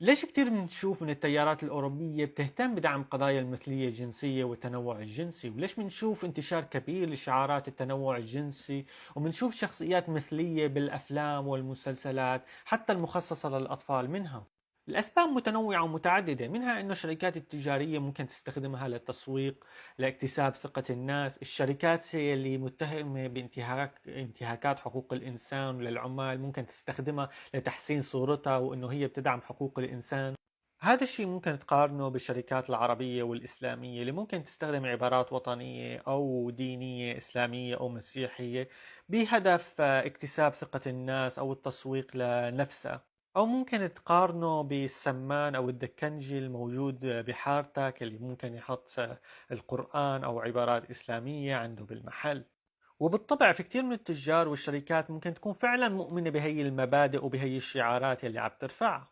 ليش كتير منشوف من التيارات الأوروبية بتهتم بدعم قضايا المثلية الجنسية والتنوع الجنسي؟ وليش منشوف انتشار كبير لشعارات التنوع الجنسي ومنشوف شخصيات مثلية بالأفلام والمسلسلات حتى المخصصة للأطفال منها؟ الأسباب متنوعة ومتعددة، منها أنه الشركات التجارية ممكن تستخدمها للتسويق لاكتساب ثقة الناس، الشركات اللي متهمة بانتهاكات حقوق الإنسان وللعمال ممكن تستخدمها لتحسين صورتها وأنه هي بتدعم حقوق الإنسان. هذا الشيء ممكن تقارنه بالشركات العربية والإسلامية اللي ممكن تستخدم عبارات وطنية أو دينية إسلامية أو مسيحية بهدف اكتساب ثقة الناس أو التسويق لنفسها. أو ممكن تقارنه بالسمان أو الدكنجي الموجود بحارتك اللي ممكن يحط القرآن أو عبارات إسلامية عنده بالمحل. وبالطبع في كتير من التجار والشركات ممكن تكون فعلا مؤمنة بهي المبادئ وبهي الشعارات اللي عم ترفعها،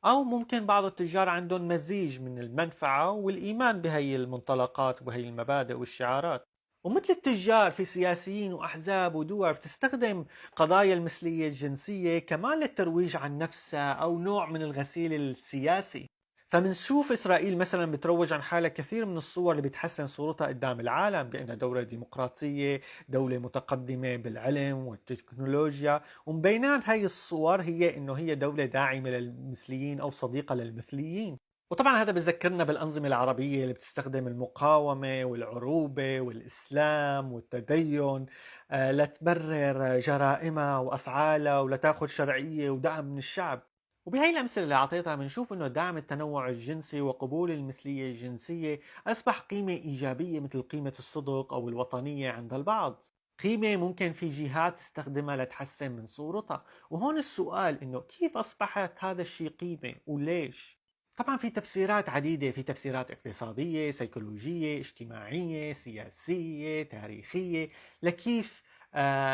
أو ممكن بعض التجار عندهم مزيج من المنفعة والإيمان بهي المنطلقات وبهي المبادئ والشعارات. ومثل التجار في سياسيين وأحزاب ودول بتستخدم قضايا المثلية الجنسية كمان للترويج عن نفسها أو نوع من الغسيل السياسي. فمنشوف إسرائيل مثلا بتروج عن حالها كثير من الصور اللي بتحسن صورتها قدام العالم بأنها دولة ديمقراطية، دولة متقدمة بالعلم والتكنولوجيا، ومبينات هاي الصور هي إنه هي دولة داعمة للمثليين أو صديقة للمثليين. وطبعا هذا بذكرنا بالأنظمة العربية اللي بتستخدم المقاومة والعروبة والإسلام والتدين لتبرر جرائمها وأفعالها ولتاخذ شرعية ودعم من الشعب. وبهي الأمثلة اللي أعطيتها بنشوف إنه دعم التنوع الجنسي وقبول المثلية الجنسية أصبح قيمة إيجابية مثل قيمة الصدق أو الوطنية عند البعض، قيمة ممكن في جهات تستخدمها لتحسن من صورتها. وهون السؤال إنه كيف أصبحت هذا الشيء قيمة وليش؟ طبعا في تفسيرات عديدة، في تفسيرات اقتصادية، سيكولوجية، اجتماعية، سياسية، تاريخية لكيف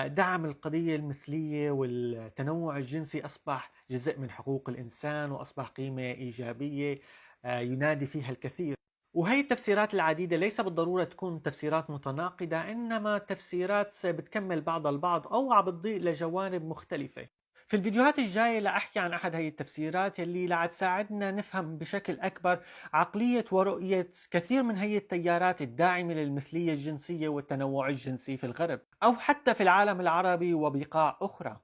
دعم القضية المثلية والتنوع الجنسي أصبح جزء من حقوق الإنسان وأصبح قيمة إيجابية ينادي فيها الكثير. وهي التفسيرات العديدة ليس بالضرورة تكون تفسيرات متناقضة، إنما تفسيرات بتكمل بعض البعض أو عم بتضيء لجوانب مختلفة. في الفيديوهات الجاية لأحكي عن أحد هي التفسيرات اللي لعد تساعدنا نفهم بشكل أكبر عقلية ورؤية كثير من هي التيارات الداعمة للمثلية الجنسية والتنوع الجنسي في الغرب أو حتى في العالم العربي وبقاع أخرى.